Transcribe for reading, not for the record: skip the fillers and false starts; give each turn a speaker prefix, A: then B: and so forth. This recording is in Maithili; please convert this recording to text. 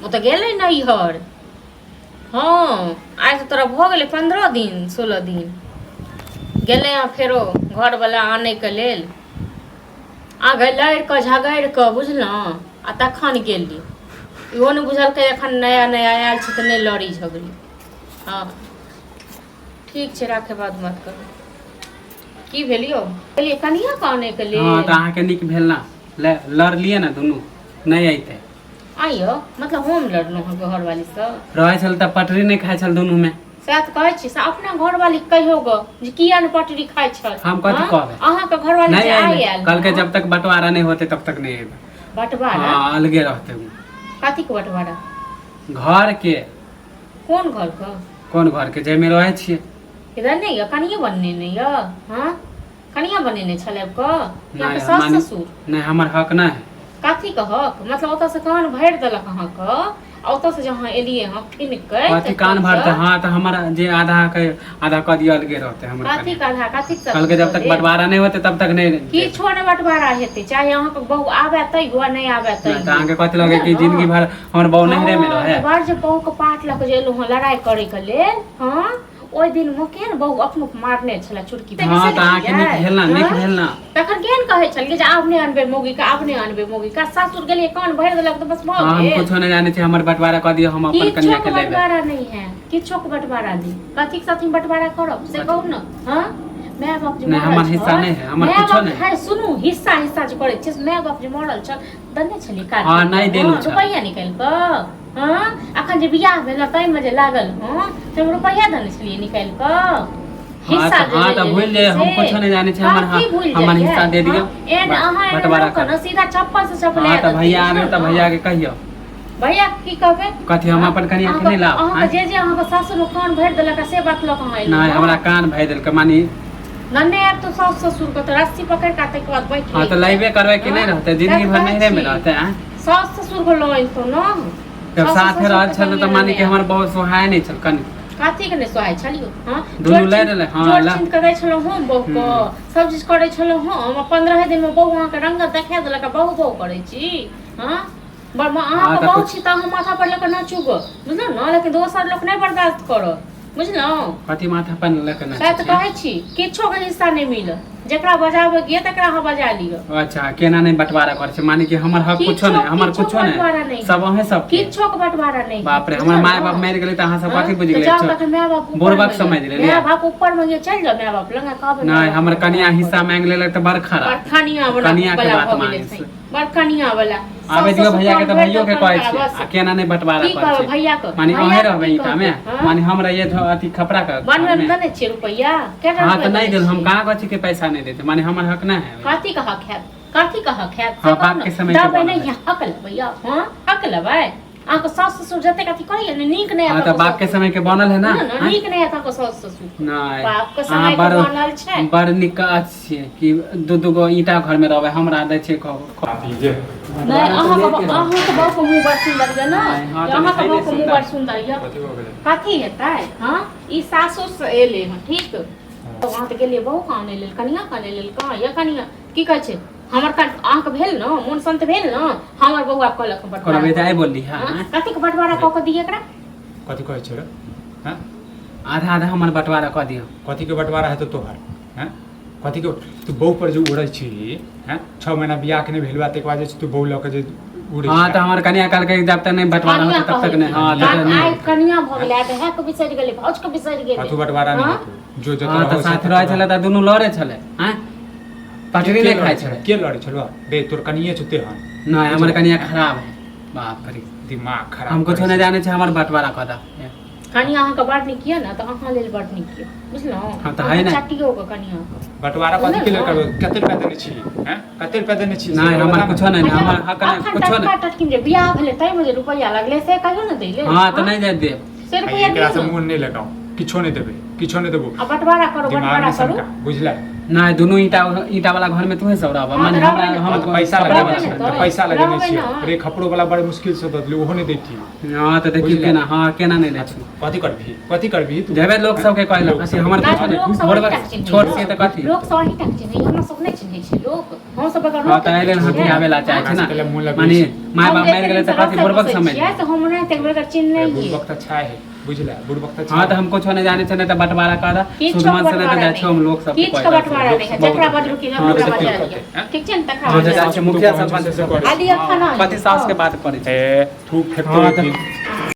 A: ओ तऽ गेलै नैहर। हँ, आइ तऽ तोरा भऽ गेलै 15 दिन, 16 दिन। गेलै हँ फेरो घरवला आनैके लेल। आगे लड़ि कऽ झगड़ि कऽ, बुझलहुँ, आ तखन गेली। इहो नहि बुझलकै, एखन नया नया आयल छै तऽ नहि लड़ी झगड़ी। हँ, ठीक छै, राखे, बाद बात करू। की भेल यौ? गेलियै कनिया के आनैके
B: हँ,
A: लेल।
B: तऽ अहाँके नीक भेल ने, लड़लियै ने दुनू, नहि अयतै।
A: आइयो मतलब हम लड़लहुँ अहाँके घरवालीसँ?
B: रहै छल तऽ पटरी नहि खाइ छल दुनूमे।
A: सएह तऽ कहै छी से अपना घरवाली के कहियौ गऽ जे किया ने पटरी खाइ छल।
B: हम कथी
A: हँ?
B: कहबै?
A: अहाँके घरवाली
B: नहि
A: जे आइ
B: अयलै।
A: आयल।
B: कहलकै जब तक बंटवारा नहि होतै तब तक नहि अयबै।
A: बंटवारा?
B: हँ, अलगे रहतै ओ।
A: कथी के बंटवारा?
B: घर के।
A: कोन घर के?
B: कोन घर के? जाहिमे रहै छियै।
A: इधर नहि यऽ, कनिये बनेने यऽ। हँ, कनिया बनेने छलै कऽ कि अहाँके
B: नहि,
A: सास
B: माने-
A: ससुर?
B: नहि, हमर हक नहि है।
A: कथी के हक? मतलब ओतऽ से कान भरि देलक अहाँके आ ओतऽ से जहाँ एलियै हँ फिन के
B: कथी कान भरते? हँ, तऽ हमर जे आधा के आधा कऽ दिअ, अलगे रहते हमर।
A: कथी
B: कनिया।
A: के आधा? कथी के?
B: कहलकै जब तक बंटवारा नहि होते तब तक नहि देबै।
A: किछो नहि बंटवारा हेतै, चाहे अहाँके बहू आबे तैयो आ नहि आबे
B: नहि,
A: तैयो।
B: तऽ अहाँके कथी लगे कि जिंदगी भर हमर बहू नैहरे मे रहे?
A: बड़ जे बहू के पाठ लऽ के जे एलहुँ हँ लड़ाइ करे के लेल, हँ, ओहि दिन मे केहन बहू अपनो के मारने छलै चुटकी।
B: हँ, तऽ अहाँके नीक भेल ने, नीक भेल ने।
A: तखन केहन कहै छलियै जे आब नहि अनबै मौगी के, आब नहि अनबै मौगी के। सासुर गेलियै, कान भरि देलक तऽ बस भऽ
B: हँ, हम
A: गेल।
B: कुछो नहि जानै छी, हमर बंटवारा कऽ दियौ, हम अपन
A: किछो
B: कनिया
A: के
B: के लेबै।
A: बंटवारा नहि है, किछो के बंटवारा नहि। कथी के साथ हम बंटवारा करब से कहू ने। हँ, माय बाप जे
B: नहि,
A: मरल
B: हमर हिस्सा
A: छल,
B: नहि है, हमर
A: माय
B: कुछो
A: बाप
B: नहि।
A: है, सुनू, हिस्सा हिस्सा जे करै छियै, माय बाप जे मरल छल, देने छलियै काट?
B: हँ, नहि देलहुँ छल।
A: रुपैआ निकालि कऽ? हँ, अखन जे बियाह भेल ताहिमे जे लागल हँ, ताहिमे रुपैआ देने छलियै निकालि कऽ?
B: हँ।
A: हिस्सा
B: तऽ
A: जे
B: हँ, तऽ
A: लेने
B: भूलि
A: रहियै
B: जाइए, हम
A: से
B: कुछो नहि जानै छी, हमर
A: कथी भूलि
B: हमर
A: जाइए?
B: हिस्सा दे दियौ।
A: हँ, एहन
B: बस,
A: अहाँ एहन
B: बंटवारा
A: लोकके
B: कर।
A: ने सीधा चप्पल से चप्पल।
B: हँ, तऽ भैया आबे तऽ भैया के कहियौ।
A: भैया के की कहबै?
B: कथी, हम अपन कनिया के नहि लाब?
A: अहाँके
B: आँय?
A: जे जे अहाँके सासुर कान भरि देलक से बात लऽ कऽ अहाँ एलहुँ?
B: नहि, हमरा कान भरि देलकै मानी।
A: नन्ने आयब तऽ सासु ससुर के तऽ रस्सी पकड़ि कऽ ताहिके बाद बैठ।
B: हँ, तऽ लैबे करबै कि नहि रहतै? जिंदगी भर नैहरे मे रहतै, आँय?
A: सास ससुर के लऽ अबितहुँ ने।
B: जब
A: सासु
B: साथे
A: ससुर
B: रहल
A: के
B: छल तऽ
A: कनिया
B: मानी कि
A: नहि।
B: हमर बहुत सोहाय नहि छल कनि।
A: कथी के नहि सोहाय छलियो? हँ,
B: दुनू लड़ि रहलै, हँ,
A: जोड़ चिन्त कऽ दै छलहुँ हम बहू के,
B: हम्म।
A: सब चीज करै छलहुँ हम आ 15 दिन मे बहू अहाँके रंगत देखा देलक आ बहू बहू करै छी। हँ, बड़ अहाँके
B: तऽ
A: बहू
B: कुछ-
A: छी तऽ अहाँ माथा पर लऽ कऽ नाचू गऽ, बुझलहुँ ने? लेकिन दोसर लोक नहि बर्दाश्त करत, बुझलहुँ?
B: कथी माथा पर लऽ कऽ
A: सएह तऽ
B: नाचै?
A: कहै छी, किछो के हिस्सा नहि मिलत। जेकरा बजाबै के तकरा अहाँ बजा लिअ।
B: अच्छा, केना नहि बंटवारा करै छै? माने कि हमर हक कुछो
A: किछो
B: नहि, हमर
A: किछो
B: कुछो
A: बंटवारा
B: नहि?
A: नहि।
B: सब अहें सबके।
A: किछो के बंटवारा नहि।
B: बाप रे, हमर
A: बुझलहुँ
B: माय
A: ने?
B: बाप मरि गेलै तऽ अहाँ सब
A: हँ?
B: कथी बुझि
A: तऽ
B: गेलै?
A: जाउ तखन माय बाप ऊपर
B: बुड़बक
A: मे
B: समझ
A: यऽ।
B: लेलियै।
A: माय बाप ऊपर मे यऽ, चलि जाउ माय बाप लग आ कहबै माय
B: नहि,
A: बाप
B: हमर
A: के
B: कनिया
A: बंटवारा
B: हिस्सा
A: करू।
B: मांगि लेलक तऽ बड़ खराब।
A: बड़ कनिया वाला
B: कनिया के
A: वाला
B: बात
A: भऽ गेलै
B: मांगे
A: सही।
B: से।
A: बड़ कनिया वाला।
B: आबे
A: सास
B: दियौ
A: ससुर
B: भैया के
A: कान
B: तऽ
A: भरि
B: भैयो के
A: देलकनि
B: कहै
A: ओकरा
B: छियै।
A: बस।
B: आ केना नहि बंटवारा
A: की
B: करै
A: कहबै
B: छै?
A: भैया के?
B: माने
A: भैया
B: अहें
A: के
B: रहबै
A: की
B: ईटा मे?
A: कहबै? हँ?
B: माने हम रहियै अथी खपरा के
A: बनबै
B: घर
A: मे
B: मे।
A: देने छियै रुपैआ? केना
B: हँ,
A: रुपैआ
B: तऽ नहि
A: देने
B: देल हम।
A: छियै?
B: कहाँ कहै छी कि पैसा नहि देते? माने हमर हक नहि है?
A: कथी के हक हैत? कथी के हक हैत से
B: हँ,
A: कहू
B: बाप
A: ने।
B: के समय के
A: देबै
B: बनल
A: नहि
B: है।
A: हक लेबै यौ? हँ, हक लेबै? अहाँके सास ससुर जतेक अथी करैया ने, नीक नहि
B: हँ,
A: हैत
B: तऽ
A: अहाँके
B: बाप के
A: सास
B: समय के बनल है ना?
A: ससुर। ने,
B: आँय?
A: नीक नहि हैत अहाँके सास ससुर।
B: नहि।
A: बाप के
B: अहाँ
A: समय के
B: बड़
A: बनल छै।
B: बड़ नीक छियै कि दू दू गो ईंटा घर मे रहबै, हमरा दै छियै कहू।
C: जे
A: नहि, अहाँके अहाँके बहू के मुँह बड़ सुन्दर यऽ ने?
B: नहि, हँ, तऽ
A: अहाँके
B: है
A: बहू
B: ने
A: के मुँह
B: सुन्दर।
A: बड़ सुन्दर यऽ।
C: कथी भऽ गेलै?
A: कथी हेतै? हँ, ई सासुर से एलै हँ, ठीक वहाँ तऽ गेलियै बहू के आनै लेल, कनिया के आनै लेल। कहाँ यऽ कनिया? की कहै छै हमर कन अहाँके भेल ने मोन शान्त भेल ने? हमर बौआ कहलक हँ
B: कोनो
A: बँटवारा
B: बेजाय
A: कऽ
B: बोलली हँ।
A: हँ, कथीके बँटवारा कऽ कऽ दियै एकरा?
C: कथी कहै छै रे? हँ?
B: आधा आधा हमर बंटवारा कऽ दियौ।
C: कथीके बँटवारा हेतौ तोहर? हँ, कथीके? तू बहू पर जे उड़ै छी, हँ, 6 महीना बियाहके नहि भेलुआ, ताहिके बाद जे छै तू बहू लऽ कऽ जे उड़ै
B: हँ,
C: छी।
B: तऽ हमर कनिया कहलकै जब तक नहि बंटवारा
A: कनिया
B: होतै तब तक नहि, हँ,
A: कहलकै
B: तब तक नहि
A: आइ
B: होतै।
A: कनिया भऽ गेलै, आइ तऽ है के बिसरि गेलै, भाउज के बिसरि गेलै।
C: कथू बँटवारा नहि
A: हँ?
C: हेतौ, जो जतऽ
B: हँ, तऽ
C: रहौ
B: साथ
C: से
B: रहै
C: ततऽ
B: छलै तऽ दुनू लड़ै छलै, आँय, पटरी
C: के
B: नहि खाइ
C: लड़ै
B: छलै।
C: के लड़ै छलौ बे? तोर कनिए छौ तेहन।
B: नहि, हमर कनिया खराब है, बाप रे।
C: दिमाग खराब
B: हम कुछो
C: करै
B: नहि
C: छै।
B: जानै छी, हमर बंटवारा कऽ दऽ।
A: कनिया अहाँके बड़ नीक यऽ ने, तऽ अहाँ लेल बड़ नीक यऽ, बुझलहुँ?
B: हँ, तऽ है ने।
A: चटियो के कनिया के
C: बँटवारा कथी के लेल करबै? कते रुपया देने छी? हैं, कते रुपया देने छी से
B: नहि, हमर
C: बता ने।
B: कुछो नहि, हमर हक नहि।
A: अखन
B: कुछो
A: टटका
B: नहि।
A: टटकी जे बियाह भेलै ताहिमे जे रुपैआ लगलै से कहियो ने दै ले।
B: हँ, तऽ नहि जाय देब।
A: से
C: आ
A: रुपैआ
C: एकरा
A: दियौ
C: से
A: ने।
C: मुँह नहि लगाओ, किछो नहि देबै, किछो नहि देबो।
A: आ बँटवारा करू।
C: दिमाग
A: बँटवारा
C: नहि
A: करू।
C: सनका, बुझलै?
B: नहि, दुनू ईंटा ईंटा वाला घर में तूहे सब रहब।
A: हँ,
B: माने
A: तऽ
B: हमरा
A: रहबै ने।
B: हम
C: हँ, तऽ पैसा
B: कपड़ा
C: लगेने
A: रहबै
C: छियै
A: ने।
C: तऽ
A: तऽ
C: पैसा लगेने
A: रहबै
C: छियै
A: ने।
C: रे, खपड़ो वाला बड़ मुश्किल से दऽ देली, ओहो नहि दैती।
B: हँ, तऽ देखियौ।
C: बुझलै।
B: केना, हँ, केना नहि दै छी?
C: कथी करबही? कथी करबही तू?
B: जेबै लोक सबके कहै
C: लोक
B: लए
C: सबके।
B: हमर
A: नहि,
B: कुछो
A: लोक
B: नहि
A: सब
B: बोलबै।
A: अहींटा के
B: छोट
A: चिन्हैए।
B: छियै तऽ कथी?
A: लोक सब अहींटा के चिन्हैए, हमरा सब नहि चिन्हैए। रहै छै लोक। हम सब ओकरा
B: हाँ, तऽ एहि लेल
A: रोकै छियै।
B: हथियाबै ला चाहै छै
C: हमरा सबके
B: ना।
C: लेल मोन लगै
B: माने
C: छै।
B: माय
A: हम
B: बाप मरि गेलै तऽ
A: एते
B: कथी
A: दिनसँ
B: बुड़बक
A: रस्ता
B: समझ
A: छियै तऽ हम नहि तऽ एकरा चिन्ह
C: अरे
A: नहि
C: बुड़बक तऽ छै है, बुझले, बुड़बक तऽ छै।
B: हाँ, तऽ हम कुछो नहि जानै छियै, नहि तऽ बँटवारा कर
A: किछो
B: शुद्ध मन से नहि तऽ
A: बँटवारा
B: जाइ छियै हम लोक सबके
A: किछु के बँटवारा नहि है, जकरा बजरू की
B: हाँ,
A: ओकरा
B: तऽ
A: बजा
C: करतै,
A: लिअ।
C: हैं?
A: ठीक छै ने, तकरा
B: हाँ,
A: बजा
B: जाइ
A: लिअ।
B: छियै मुखिया सरपंच
C: से करै
A: आ लिअ खाना।
B: पति सास के बात करै छै।
C: ए थूक फेकतो
B: हाँ,
C: एक
B: तऽ
C: दिन।